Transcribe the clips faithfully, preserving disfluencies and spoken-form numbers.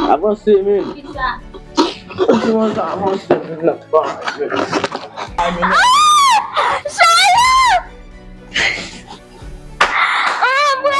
Avanse, men. Kisa? Kòman sa avanse, men, nan bagay, men? Ah! Chaya! Ah, mwen!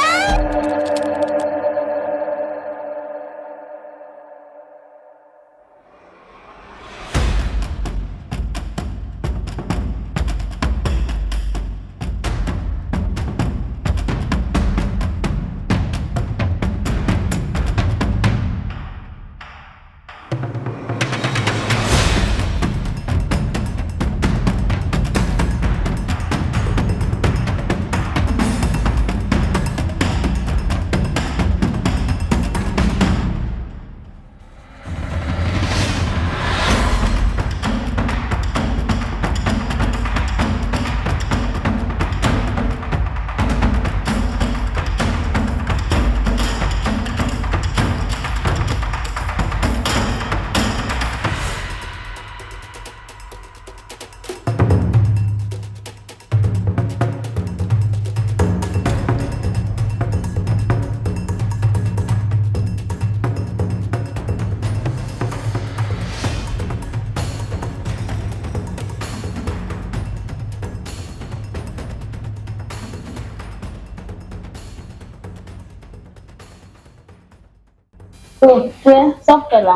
Frè, sa w fè la?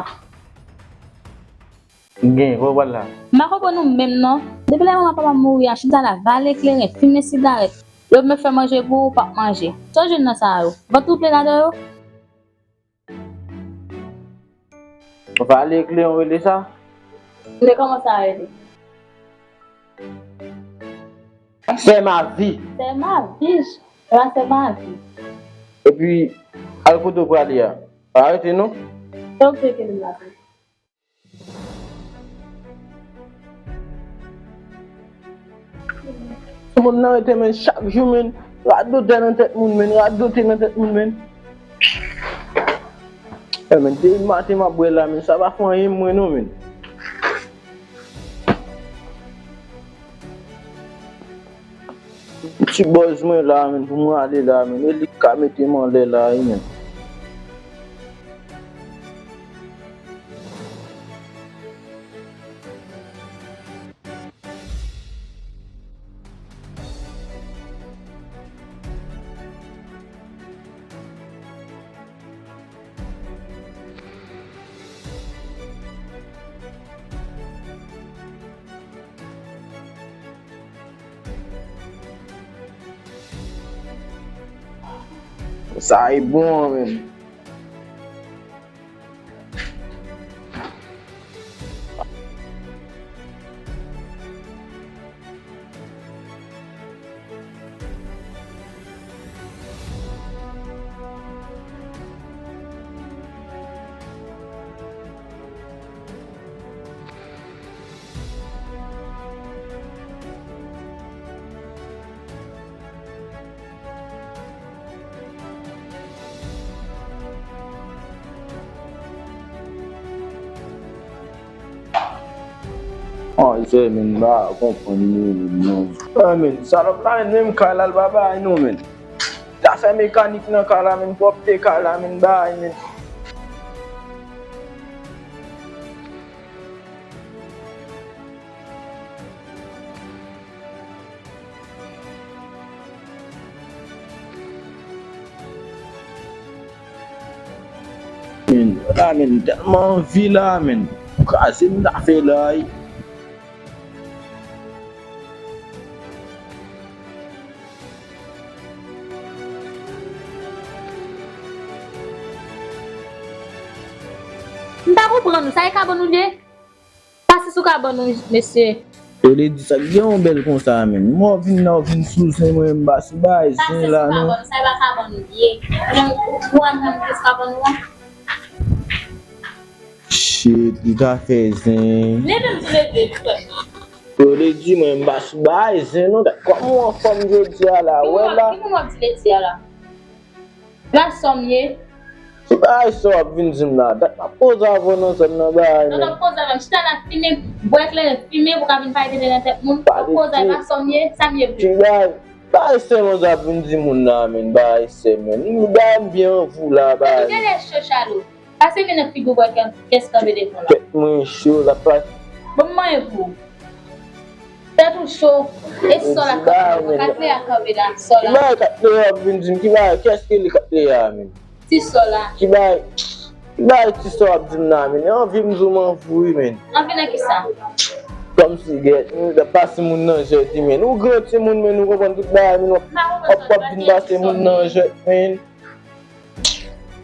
Gen, kòman w pral la? M pa konprann ou menm non. Depi lè manman papa m mouri a, chita la, vale kleren, fimen sigarèt. Yo menm fè manje pou ou, w p ap manje. Sa w jwenn nan sa yo? Vant ou ple ladan yo? Vale kleren w rele sa? Men kòman sa rele? C'est ma vie. C'est ma vie. Sa se ma vi. Epi, al kote w prale a. Pa rete non. Sa w vle ke m la fè? Moun nan rete men chak jou men. Radotè nan tèt moun men. Radotè nan tèt moun men. E men, depi maten m ap bwè la men. Sa pa fè anyen mwen non men. Ti bòz mwen la, men, pou mwen ale la, men, e li k ka mete m anlè la, wi, men. Sa e bon an menm. Ay, sè, men, m pa konprann nou, non. Ah, men, salòp la, men, menm kay la, l pa bay, non, men. Zafè mekanik nan kay la, men, pwòpte kay la, men, bay, men. Men, la, men, tèlman anvi la, men. Kraze m ta fè la, wi. M pa konprann ou, sa e kabann ou ye? Pase sou kabann ou, mesye. Yo te di sa k gen yon bèl konsa, men. Mwen w vin la, w vin sou zen mwen, m pa sou bay zen la, non. Pase sou kabann, sa e pa kabann ou ye. Ou, ou, ou wè m nan plis kabann ou an? Shit, li ka fè zen. Leve m di leve, frè. Yo te di mwen, m pa sou bay zen, non. Kòman w anfòm jodi a la, wè la. Ki moun w ap di ledi a la? La sòm ye. Se bagay sa w ap vin di m la. Dat m ap koze avè w nan zòn nan bagay, non, men. Tonton, koze avè m. Chita la, fimen, bwè kleren, fimen pou w ka vin pale tenten nan tèt moun. Pale koze, la sòm ye, sa m ye vre. Ki bagay? Bagay sèman w ap vin di moun la, men. Bagay sèman. Bagay m byen anvi w la, bagay. Depi genlè cho chalo. Pase men nan figi w, bwè, kè, kès kanpe devan la. Tèt mwen cho, l ap pase. Bon, m manyen pou ou. Tèt ou cho, e sò la kanpe devan. Kat lè a kanpe la, sò la. Ki bagay kat lè a ap vin di m? Ki bagay? Kiyès ki li kat lè a menm? Ti sò la. Ki bagay? Ki bagay ti sò ap di m la menm? E anvi m di w m anvi w wi menm. Anvi nan kisa? Kòmsi gèt, m ap pase moun nan jèt wi menm. Ou gran timoun menm, ou konprann tout bagay menm, w ap, w ap, w ap vin pase moun nan jèt menm.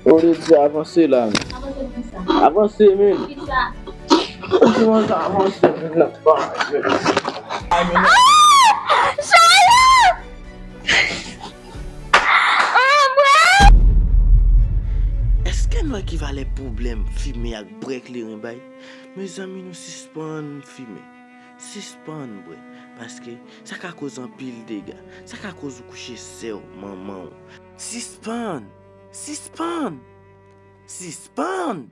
Olye di avanse la menm. Avanse pou kisa? Avanse menm. Kisa? Ou di mwen sa avanse menm nan pa. Chaya! Ah, bwè! Èske n wè ki valè pwoblèm fimen ak bwè kleren bay? Mezanmi, nou sispann fimen. Sispann bwè. Paske sa ka koz anpil dega. Sa ka koz ou kouche sè w, manman w. Sispann! Sispann! Sispann!